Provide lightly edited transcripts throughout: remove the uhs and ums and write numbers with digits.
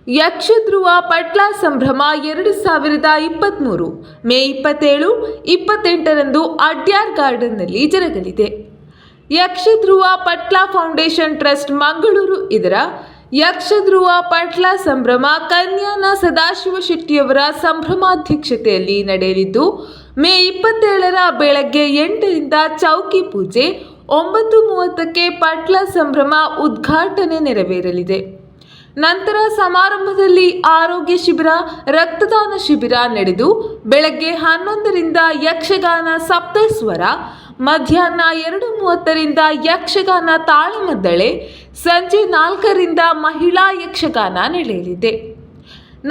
ಯಕ್ಷಧ್ರುವ ಪಟ್ಲ ಸಂಭ್ರಮ 2023 ಮೇ 27, 28ರಂದು ಅಡ್ಯಾರ್ ಗಾರ್ಡನ್ನಲ್ಲಿ ಜರುಗಲಿದೆ. Yakshadhruva Patla foundation trust, Mangaluru ಇದರ ಯಕ್ಷಧ್ರುವ ಪಟ್ಲ ಸಂಭ್ರಮ ಕನ್ಯಾನ ಸದಾಶಿವ ಶೆಟ್ಟಿಯವರ ಸಂಭ್ರಮಾಧ್ಯಕ್ಷತೆಯಲ್ಲಿ ನಡೆಯಲಿದ್ದು, ಮೇ 27ರ ಬೆಳಗ್ಗೆ 8ರಿಂದ ಚೌಕಿ ಪೂಜೆ, 9:30ಕ್ಕೆ ಪಟ್ಲ ಸಂಭ್ರಮ ಉದ್ಘಾಟನೆ ನೆರವೇರಲಿದೆ. ನಂತರ ಸಮಾರಂಭದಲ್ಲಿ ಆರೋಗ್ಯ ಶಿಬಿರ, ರಕ್ತದಾನ ಶಿಬಿರ ನಡೆದು, ಬೆಳಗ್ಗೆ 11ರಿಂದ ಯಕ್ಷಗಾನ ಸಪ್ತಸ್ವರ, ಮಧ್ಯಾಹ್ನ 2:30ರಿಂದ ಯಕ್ಷಗಾನ ತಾಳಮದ್ದಳೆ, ಸಂಜೆ 4ರಿಂದ ಮಹಿಳಾ ಯಕ್ಷಗಾನ ನಡೆಯಲಿದೆ.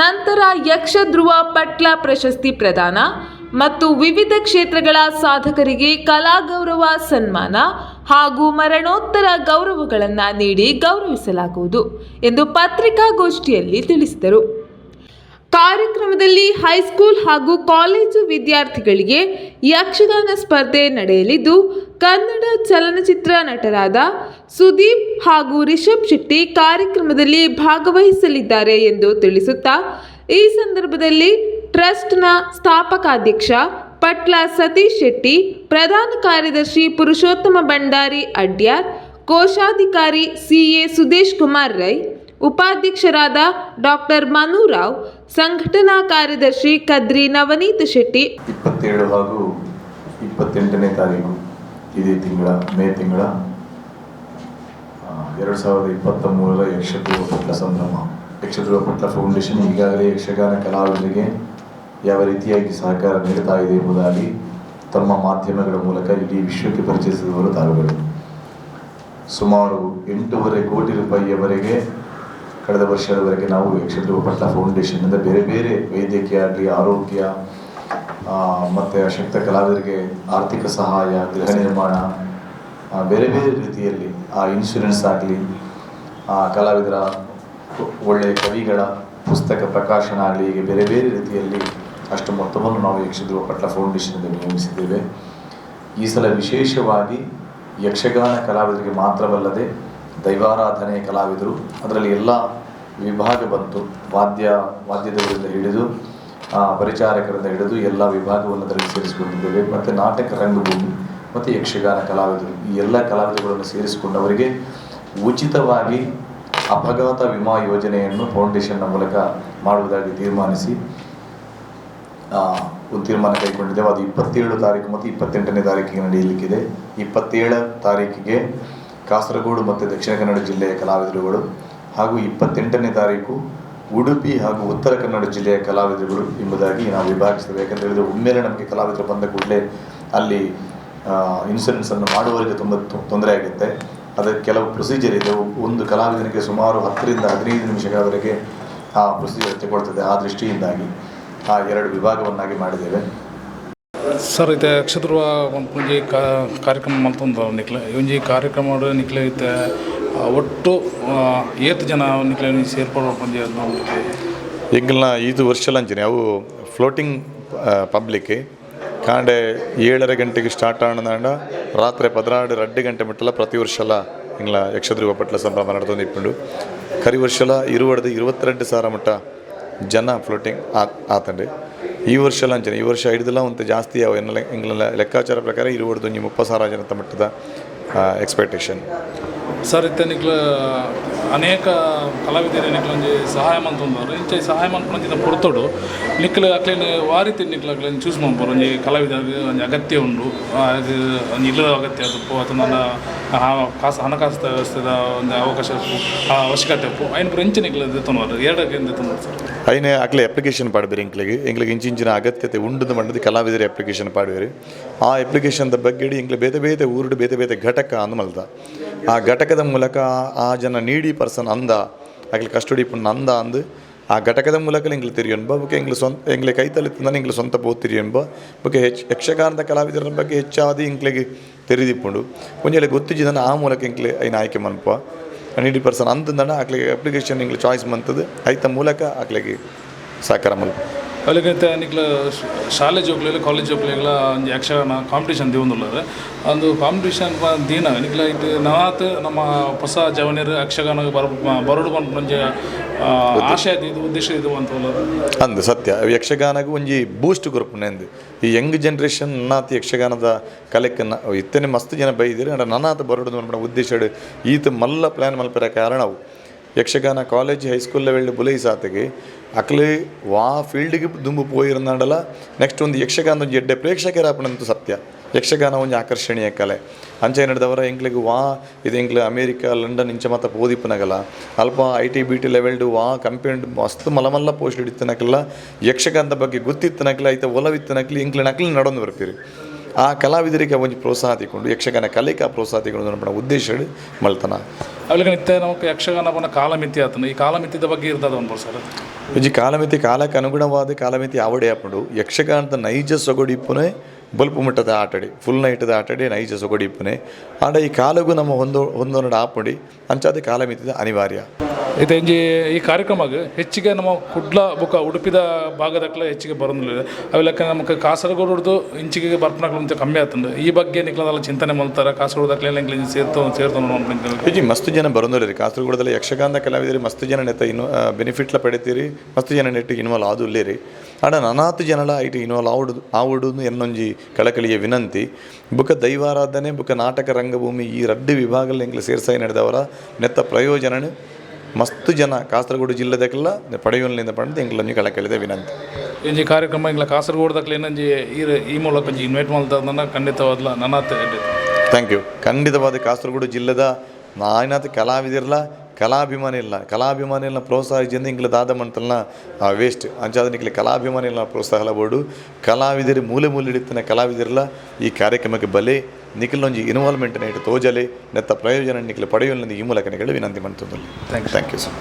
ನಂತರ ಯಕ್ಷಧ್ರುವ ಪಟ್ಲ ಪ್ರಶಸ್ತಿ ಪ್ರದಾನ ಮತ್ತು ವಿವಿಧ ಕ್ಷೇತ್ರಗಳ ಸಾಧಕರಿಗೆ ಕಲಾ ಗೌರವ ಸನ್ಮಾನ ಹಾಗೂ ಮರಣೋತ್ತರ ಗೌರವಗಳನ್ನು ನೀಡಿ ಗೌರವಿಸಲಾಗುವುದು ಎಂದು ಪತ್ರಿಕಾಗೋಷ್ಠಿಯಲ್ಲಿ ತಿಳಿಸಿದರು. ಕಾರ್ಯಕ್ರಮದಲ್ಲಿ ಹೈಸ್ಕೂಲ್ ಹಾಗೂ ಕಾಲೇಜು ವಿದ್ಯಾರ್ಥಿಗಳಿಗೆ ಯಕ್ಷಗಾನ ಸ್ಪರ್ಧೆ ನಡೆಯಲಿದ್ದು, ಕನ್ನಡ ಚಲನಚಿತ್ರ ನಟರಾದ ಸುದೀಪ್ ಹಾಗೂ ರಿಷಬ್ ಶೆಟ್ಟಿ ಕಾರ್ಯಕ್ರಮದಲ್ಲಿ ಭಾಗವಹಿಸಲಿದ್ದಾರೆ ಎಂದು ತಿಳಿಸುತ್ತಾ, ಈ ಸಂದರ್ಭದಲ್ಲಿ ಟ್ರಸ್ಟ್ನ ಸ್ಥಾಪಕಾಧ್ಯಕ್ಷ ಪಟ್ಲ ಸತೀಶ್ ಶೆಟ್ಟಿ, ಪ್ರಧಾನ ಕಾರ್ಯದರ್ಶಿ ಪುರುಷೋತ್ತಮ ಭಂಡಾರಿ ಅಡ್ಯಾರ್, ಕೋಶಾಧಿಕಾರಿ ಸಿಎ ಸುದೇಶ್ ಕುಮಾರ್ ರೈ, ಉಪಾಧ್ಯಕ್ಷರಾದ ಡಾಕ್ಟರ್ ಮನುರಾವ್, ಸಂಘಟನಾ ಕಾರ್ಯದರ್ಶಿ ಕದ್ರಿ ನವನೀತ ಶೆಟ್ಟಿ. 27 ಹಾಗೂ 28ನೇ ತಾರೀಕು, ಇದೇ ತಿಂಗಳ, ಮೇ ತಿಂಗಳ 2023ರ ಯಕ್ಷಧ್ರುವ ಪಟ್ಲ ಸಂಭ್ರಮ. ಯಕ್ಷಧ್ರುವ ಪಟ್ಲ ಫೌಂಡೇಶನ್ ಈಗಾಗಲೇ ಯಕ್ಷಗಾನ ಕಲಾವಿದರಿಗೆ ಯಾವ ರೀತಿಯಾಗಿ ಸಹಕಾರ ನೀಡುತ್ತಾ ಇದೆ ಎಂಬುದಾಗಿ ತಮ್ಮ ಮಾಧ್ಯಮಗಳ ಮೂಲಕ ಇಡೀ ವಿಶ್ವಕ್ಕೆ ಪರಿಚಯಿಸಿದವರು ತಾವುಗಳು. ಸುಮಾರು 8.5 ಕೋಟಿ ರೂಪಾಯಿಯವರೆಗೆ ಕಳೆದ ವರ್ಷದವರೆಗೆ ನಾವು ಯಕ್ಷಧ್ರುವ ಪಟ್ಲ ಫೌಂಡೇಶನ್ನಿಂದ ಬೇರೆ ಬೇರೆ ವೈದ್ಯಕೀಯ ಆಗಲಿ, ಆರೋಗ್ಯ, ಮತ್ತು ಅಶಕ್ತ ಕಲಾವಿದರಿಗೆ ಆರ್ಥಿಕ ಸಹಾಯ, ಗೃಹ ನಿರ್ಮಾಣ, ಬೇರೆ ಬೇರೆ ರೀತಿಯಲ್ಲಿ ಆ ಇನ್ಶೂರೆನ್ಸ್ ಆಗಲಿ, ಆ ಕಲಾವಿದರ ಒಳ್ಳೆಯ ಕವಿಗಳ ಪುಸ್ತಕ ಪ್ರಕಾಶನ ಆಗಲಿ, ಹೀಗೆ ಬೇರೆ ಬೇರೆ ರೀತಿಯಲ್ಲಿ ಅಷ್ಟು ಮೊತ್ತವನ್ನು ನಾವು ಯಕ್ಷಧ್ರುವ ಪಟ್ಲ ಫೌಂಡೇಶನ್ನಿಂದ ವಿನಿಯೋಗಿಸಿದ್ದೇವೆ. ಈ ಸಲ ವಿಶೇಷವಾಗಿ ಯಕ್ಷಗಾನ ಕಲಾವಿದರಿಗೆ ಮಾತ್ರವಲ್ಲದೆ ದೈವಾರಾಧನೆಯ ಕಲಾವಿದರು, ಅದರಲ್ಲಿ ಎಲ್ಲ ವಿಭಾಗ ಬಂತು. ವಾದ್ಯದವರಿಂದ ಹಿಡಿದು ಪರಿಚಾರಕರಿಂದ ಹಿಡಿದು ಎಲ್ಲ ವಿಭಾಗವನ್ನು ಅದರಲ್ಲಿ ಸೇರಿಸಿಕೊಂಡಿದ್ದೇವೆ. ಮತ್ತು ನಾಟಕ ರಂಗಭೂಮಿ ಮತ್ತು ಯಕ್ಷಗಾನ ಕಲಾವಿದರು, ಈ ಎಲ್ಲ ಕಲಾವಿದರುಗಳನ್ನು ಸೇರಿಸಿಕೊಂಡವರಿಗೆ ಉಚಿತವಾಗಿ ಅಪಘಾತ ವಿಮಾ ಯೋಜನೆಯನ್ನು ಫೌಂಡೇಶನ್ನ ಮೂಲಕ ಮಾಡುವುದಾಗಿ ತೀರ್ಮಾನಿಸಿ ಒಂದು ತೀರ್ಮಾನ ಕೈಗೊಂಡಿದ್ದೇವೆ. ಅದು 27 ತಾರೀಕು ಮತ್ತು 28ನೇ ತಾರೀಕಿಗೆ ನಡೆಯಲಿಕ್ಕಿದೆ. 27 ತಾರೀಕಿಗೆ ಕಾಸರಗೋಡು ಮತ್ತು ದಕ್ಷಿಣ ಕನ್ನಡ ಜಿಲ್ಲೆಯ ಕಲಾವಿದರುಗಳು ಹಾಗೂ 28ನೇ ತಾರೀಕು ಉಡುಪಿ ಹಾಗೂ ಉತ್ತರ ಕನ್ನಡ ಜಿಲ್ಲೆಯ ಕಲಾವಿದರುಗಳು ಎಂಬುದಾಗಿ ನಾವು ವಿಭಾಗಿಸ್ತೇವೆ. ಯಾಕಂತ ಹೇಳಿದರೆ, ಒಮ್ಮೆಲೆ ನಮಗೆ ಕಲಾವಿದರು ಬಂದ ಕೂಡಲೇ ಅಲ್ಲಿ ಇನ್ಸೂರೆನ್ಸನ್ನು ಮಾಡುವವರಿಗೆ ತುಂಬ ತೊಂದರೆ ಆಗುತ್ತೆ. ಅದಕ್ಕೆ ಕೆಲವು ಪ್ರೊಸೀಜರ್ ಇದೆ. ಒಂದು ಕಲಾವಿದನಿಗೆ ಸುಮಾರು 10ರಿಂದ 15 ನಿಮಿಷಗಳವರೆಗೆ ಆ ಪ್ರೊಸೀಜರ್ ತಗೊಳ್ತದೆ. ಆ ದೃಷ್ಟಿಯಿಂದಾಗಿ ಆ ಎರಡು ವಿಭಾಗವನ್ನಾಗಿ ಮಾಡಿದ್ದೇವೆ. ಸರ್, ಇತ್ತೆ ಯಕ್ಷಧ್ರುವ ಒಂಜಿ ಕಾರ್ಯಕ್ರಮ ಮಲ್ತೊಂದು ನಿಕ್ಲೆ. ಒಂಜಿ ಕಾರ್ಯಕ್ರಮ ನಿಕ್ಲೆ ಇತ್ತೆ ಒಟ್ಟು ಏತ್ ಜನ ನಿಕ್ಲೆ ಸೇರ್ಪಡೆ ಒಂಜಿ? ಎಂಕಲ್ನ ಇದು ವರ್ಷಲಂಚಿನ ಅವು ಫ್ಲೋಟಿಂಗ್ ಪಬ್ಲಿಕ್. ಕಾಂಡೆ 7:30 ಗಂಟೆಗೆ ಸ್ಟಾರ್ಟ್ ಆಣದಾಂಡ ರಾತ್ರಿ 12, 2 ಗಂಟೆ ಮುಟ್ಟಲ ಪ್ರತಿ ವರ್ಷಲ ಎಂಗ್ಲ ಯಕ್ಷಧ್ರುವ ಪಟ್ಲ ಸಂಭ್ರಮ ನಡತೊಂದು ಇಪ್ಪುಂಡು. ಕರಿ ವರ್ಷಲ 20ರ್ದು 22 ಸಾವಿರ ಮುಟ್ಟ ಜನ ಫ್ಲೋಟಿಂಗ್ ಆತಂಡೆ. ಈ ವರ್ಷಲ ಅಂಚನೆ. ಈ ವರ್ಷ ಐಡ್ದಲ ಒಂತೆ ಜಾಸ್ತಿ ಅವು ಎನ್ನ ಎಂಗ್ಲ ಲೆಕ್ಕಾಚಾರ ಪ್ರಕಾರ 20ರ್ದು ಒಂಜಿ 30 ಸಾವಿರ ಜನತ ಮಟ್ಟದ ಎಕ್ಸ್ಪೆಕ್ಟೇಷನ್. ಸರ್, ಇತ್ತೆ ನಿಕ್ಲ ಅನೇಕ ಕಲಾವಿದರು ನಿಕ್ಲ ಒಂಜಿ ಸಹಾಯ ಮಲ್ತೊಂದವರು. ಇಂಚ ಸಹಾಯ ಮಲ್ಪುನಂಚಿನ ಪೊರ್ತುಡು ನಿಕ್ಲು ಅಕ್ಲೆನ್ ವಾ ರೀತಿ ನಿಕ್ಲು ಅಕ್ಲೆನ್ ಚೂಸ್ ಮಲ್ಪುವರ್? ಒಂಜಿ ಕಲಾವಿದ ಒಂಜಿ ಅಗತ್ಯ ಉಂಡು, ಅದು ಒಂಜಿ ಇಲ್ಲದ ಅಗತ್ಯ ಅದು, ಅಥವಾ ನನ್ನ ಕಾಸು ಹಣಕಾಸು ವ್ಯವಸ್ಥೆದ ಒಂದು ಅವಕಾಶ ಉಪ್ಪು, ಆ ಅವಶ್ಯಕತೆ ಉಪ್ಪು, ಐನ್ ಪೂರ ಇಂಚ ನಿಕ್ಲು ದೆತ್ತೊನುವರ್? ಎರಡಕ್ಕೆ ದೆತ್ತೊನುವರ್ ಸರ್? ಐನೆ ಅಕ್ಲೆ ಅಪ್ಲಿಕೇಶನ್ ಪಾಡ್ಬೇರು. ಎಂಕ್ಲೆಗ್ ಎಂಕ್ಲೆಗ್ ಇಂಚಿಂಚಿನ ಅಗತ್ಯತೆ ಉಂಡುದು ಮಂಡದು ಕಲಾವಿದರ ಅಪ್ಲಿಕೇಶನ್ ಪಾಡ್ಬೇರು. ಆ ಅಪ್ಲಿಕೇಶನ್ದ ಬಗ್ಗೆ ಎಂಕ್ಲೆ ಬೇತೆ ಬೇತೆ ಊರುಡು ಬೇತೆ ಬೇತೆ ಘಟಕ ಅಂದ್ ಮಲ್ದ. ಆ ಘಟಕದ ಮೂಲಕ ಆ ಜನ ನೀಡಿ ಪರ್ಸನ್ ಅಂದ, ಅಕ್ಲೆ ಕಸ್ಟಡಿ ಪುಣ್ಣ ಅಂದ ಅಂದು ಆ ಘಟಕದ ಮೂಲಕ ಎಂಕ್ಲೆ ತೆರಿಯೊನ್ಬ. ಬೊಕ ಎಂಕ್ಲೆ ಸ್ವಂತ ಎಂಕ್ಲೆ ಕೈತಲಿತ್ತಂದ್ರೆ ಎಂಕ್ಲೆ ಸ್ವಂತ ಪೋತ್ ತೆರಿಯೊನ್ಬ. ಬೊಕ ಹೆಚ್ಚು ಯಕ್ಷಗಾನದ ಕಲಾವಿದರ ಬಗ್ಗೆ ಹೆಚ್ಚಾದಿ ಎಂಕ್ಲೆಗ್ ತೆರಿದಿಪ್ಪುಂಡು. ಒಂಜಿ ಗೊತ್ತಿಜ್ಜಿದನ ಆ ಮೂಲಕ ಎಂಕ್ಲೆ ಐನ ಆಯ್ಕೆ ಮನ್ಪ. ನೀಡಿ ಪರ್ಸನ್ ಅಂತಂದಣ ಅಕ್ಲೆಗೆ ಅಪ್ಲಿಕೇಶನ್ ಎಂಕ್ಲೆ ಚಾಯ್ಸ್ ಮಂತದ್ದು ಐತ ಮೂಲಕ ಅಕ್ಲೆಗೆ ಸಹಕಾರ ಮಲ್ಪ. ಅಲ್ಲಿಗೆ ನಿಕ್ಲ ಶಾಲೆ ಜೋಕ್ಲೆಗ್, ಕಾಲೇಜ್ ಜೋಕ್ಲೆಗ್ಲ ಒಂಜಿ ಯಕ್ಷಗಾನ ಕಾಂಪಿಟೇಷನ್ ದೀವೊಂದುಲ್ಲೆರ್. ಅಂದು ಕಾಂಪಿಟೇಷನ್ ದೀನ ನಿಕ್ಲ ಇತ್ತೆ ನನಾತ್ ನಮ್ಮ ಹೊಸ ಜವನೆರ್ ಯಕ್ಷಗಾನ ಬರೊಡು ಪನ್ಪುನ ಒಂಜಿ ಆಶಯ ದೀದ್, ಉದ್ದೇಶ ಇದು ಅಂತ. ಅಂದ್, ಸತ್ಯ. ಯಕ್ಷಗಾನಗ್ ಒಂಜಿ ಬೂಸ್ಟ್ ಕೊರ್ಪುನೆಂದು. ಈ ಯಂಗ್ ಜನ್ರೇಷನ್ ನನಾತ್ ಯಕ್ಷಗಾನದ ಕಲೆಕ್ ಇತ್ತನೆ ಮಸ್ತ್ ಜನ ಬೈದೆರ್. ಆಂಡ ನನಾತ್ ಬರೊಡು ಪನ್ಪುನ ಉದ್ದೇಶಡ್ ಈತ್ ಮಲ್ಲ ಪ್ಲ್ಯಾನ್ ಮಲ್ಪೆರೆ ಕಾರಣ ಅವು. ಯಕ್ಷಗಾನ ಕಾಲೇಜ್ ಹೈಸ್ಕೂಲ್ ಲೆವೆಲ್ ಬುಲೈ ಸಾತಿಗೆ ಅಕ್ಲೆ ವಾ ಫೀಲ್ಡ್ಗೆ ದುಂಬು ಪೋಯಿರಂದಾಂಡಲ ನೆಕ್ಸ್ಟ್ ಒಂದು ಯಕ್ಷಗಾನ ಒಂಜಿ ಎಡ್ಡೆ ಪ್ರೇಕ್ಷಕರಾಪುನಂತು ಸತ್ಯ. ಯಕ್ಷಗಾನ ಒಂಜಿ ಆಕರ್ಷಣೀಯ ಕಲೆ. ಅಂಚ ನಡ್ದವರ ಎಂಕ್ಲೆಗ್ ವಾ ಇದು ಎಂಕ್ಲೆ ಅಮೇರಿಕಾ, ಲಂಡನ್ ಇಂಚ ಮಾತ ಪೋದಿಪ್ಪುನಗಲ ಅಲ್ಪ IT BT ಲೆವೆಲ್ಡ್ ವಾ ಕಂಪೆನಿ ಮಸ್ತ್ ಮಲ್ಲ ಮಲ್ಲ ಪೋಸ್ಟ್ ಇತ್ತಿನಕಲ್ಲ, ಯಕ್ಷಗಾನದ ಬಗ್ಗೆ ಗೊತ್ತಿತ್ತನಕ್ಲೆ, ಐತ ಒಲವಿತ್ತನಕ್ಲೆ ಎಂಕ್ಲೆ ನಕ್ಲೆ ನಡೊಂದು ಬರ್ಪೆರ್. ಆ ಕಲಾವಿದರಿಗೆ ಒಂಜಿ ಪ್ರೋತ್ಸಾಹ ತಿಕೊಂಡು, ಯಕ್ಷಗಾನ ಕಲೆಗೆ ಆ ಪ್ರೋತ್ಸಾಹ ತಿಕೊಂಡು ಪನ್ಪುನ ಉದ್ದೇಶಡ್ ಮಲ್ತನ. ಅಲ್ಲಿಗೆ ಇತ್ತೆ ನಮಕ್ ಯಕ್ಷಗಾನ ಪಂಡ ಕಾಲಮಿತಿ ಆತುಂಡು. ಈ ಕಾಲಮಿತಿದ ಬಗ್ಗೆ ಇರ್ತದ ಪನ್ಪುರು ಸರ್. ಒಂಜಿ ಕಾಲಮಿತಿ, ಕಾಲಕ್ಕೆ ಅನುಗುಣವಾದ ಕಾಲಮಿತಿ ಆವಡೆ ಆಪುಂಡು. ಯಕ್ಷಗಾನದ ನೈಜ ಸೊಗಡು ಇಪ್ಪುನೆ ಬೊಲ್ಪು ಮುಟ್ಟದ ಆಟಡಿ, ಫುಲ್ ನೈಟ್ದ ಆಟಡಿ ನೈಜ ಸೊಗಡು ಇಪ್ಪುನೆ. ಆಂಡ ಈ ಕಾಲಗೂ ನಮ್ಮ ಹೊಂದೊನಡ ಆಪುಂಡಿ. ಅಂಚಾದ ಕಾಲಮಿತಿದ ಅನಿವಾರ್ಯ. ಇತ್ತೆ ಒಂಜಿ ಈ ಕಾರ್ಯಕ್ರಮಗ್ ಹೆಚ್ಚಿಗೆ ನಮ್ಮ ಕುಡ್ಲ ಬೊಕ ಉಡುಪಿದ ಭಾಗದಕ್ಲ ಹೆಚ್ಚಿಗೆ ಬರೊಂದುಲ್ಲೆರ್. ಅವು ಲೆಕ್ಕ ನಮಕ್ ಕಾಸರಗೋಡುರ್ದು ಇಂಚಿಗೆ ಬರ್ಪುನಕ್ಲು ಒಂತೆ ಕಮ್ಮಿ ಆತುಂಡು. ಈ ಬಗ್ಗೆ ನಿಕ್ಲದಲ್ಲ ಚಿಂತನೆ ಮಲ್ತಾರ? ಕಾಸರಗೋಡುದಕ್ಲೆನ್ ಎಂಕ್ಲೆ ಸೇರ್ತೊ ಸೇರ್ತೊಂದು? ಇಜ್ಜಿ, ಮಸ್ತ್ ಜನ ಬರೊಂದುಲ್ಲೆರ್. ಕಾಸರಗೋಡದಲ್ಲಿ ಯಕ್ಷಗಾನದ ಕಲಾವಿದರು ಮಸ್ತ್ ಜನ ನೆತ್ತ ಇನ್ನು ಬೆನಿಫಿಟ್ಲ ಪಡೆತೀರಿ, ಮಸ್ತ್ ಜನ ನೆಟ್ಟಿಗೆ ಇನ್ವಾಲ್ವ್ ಆದುಲ್ಲೇರಿ. ಆಂಡ ನನಾತ್ ಜನಲ ಐಟ್ ಇನ್ವಾಲ್ವ್ ಆವೊಡು ಆವೊಡು ಎನ್ನೊಂಜಿ ಕಳಕಳಿಯ ವಿನಂತಿ. ಬುಕ ದೈವಾರಾಧನೆ ಬುಕ ನಾಟಕ ರಂಗಭೂಮಿ, ಈ ರಡ್ಡು ವಿಭಾಗಲ್ ಎಂಕ್ಲೆ ಸೇರ್ಸಾಯಿ ನಡೆದವರ ನೆತ್ತ ಪ್ರಯೋಜನನ್ ಮಸ್ತ್ ಜನ ಕಾಸರಗೋಡು ಜಿಲ್ಲೆದಕ್ಲ ಪಡೆಯುವಲ್ಲಿಂದ ಪಂಡ್ದ್ ಎಂಕ್ಲೊಂಜಿ ಕಳಕಳಿದ ವಿನಂತಿ. ಇಂಜಿ ಕಾರ್ಯಕ್ರಮ ಇಂಗ್ಲ ಕಾಸರಗೋಡುದಕ್ಲೆನ್ ಒಂಜಿ ಈ ಈ ಮೂಲಕ ಒಂಜಿ ಇನ್ವೈಟ್ ಮಲ್ತದನ್ನ ಖಂಡಿತವಾದ್ಲ ನನಾತ್. Thank you. ಖಂಡಿತವಾದ ಕಾಸರಗೋಡು ಜಿಲ್ಲೆದ ನಾಯಿನಾತ್ ಕಲಾವಿದರ್ಲ, ಕಲಾಭಿಮಾನಿ ಇಲ್ಲ, ಕಲಾಭಿಮಾನಿಲ್ನ ಪ್ರೋತ್ಸಾಹಿಸಿಂದ ಇಂಕ್ಲೆ ದಾದ ಮಂತಲ್ನ ವೇಸ್ಟ್. ಅಂಚಾದ ನಿಕ್ಲೆ ಕಲಾಭಿಮಾನಿಲ್ನ ಪ್ರೋತ್ಸಾಹ ಬೋಡು. ಕಲಾವಿದರು ಮೂಲೆ ಮೂಲೆ ಇತ್ತಿನ ಕಲಾವಿದರ್ಲ ಈ ಕಾರ್ಯಕ್ರಮಕ್ಕೆ ಬಲೆ. ನಿಖಿಲೊಂಜಿ ಇನ್ವಾಲ್ವ್ಮೆಂಟ್ ನೈಟ್ ತೋಜಲೆ. ನೆತ್ತ ಪ್ರಯೋಜನ ನಿಕ್ಲೆ ಪಡೆಯುವಲ್ಲಿ ಈ ಮೂಲಕ ನಿಕಲೆ ವಿನಂತಿ ಮಂತೊಂದುಲ್ಲೆ. Thank. Thank you sir.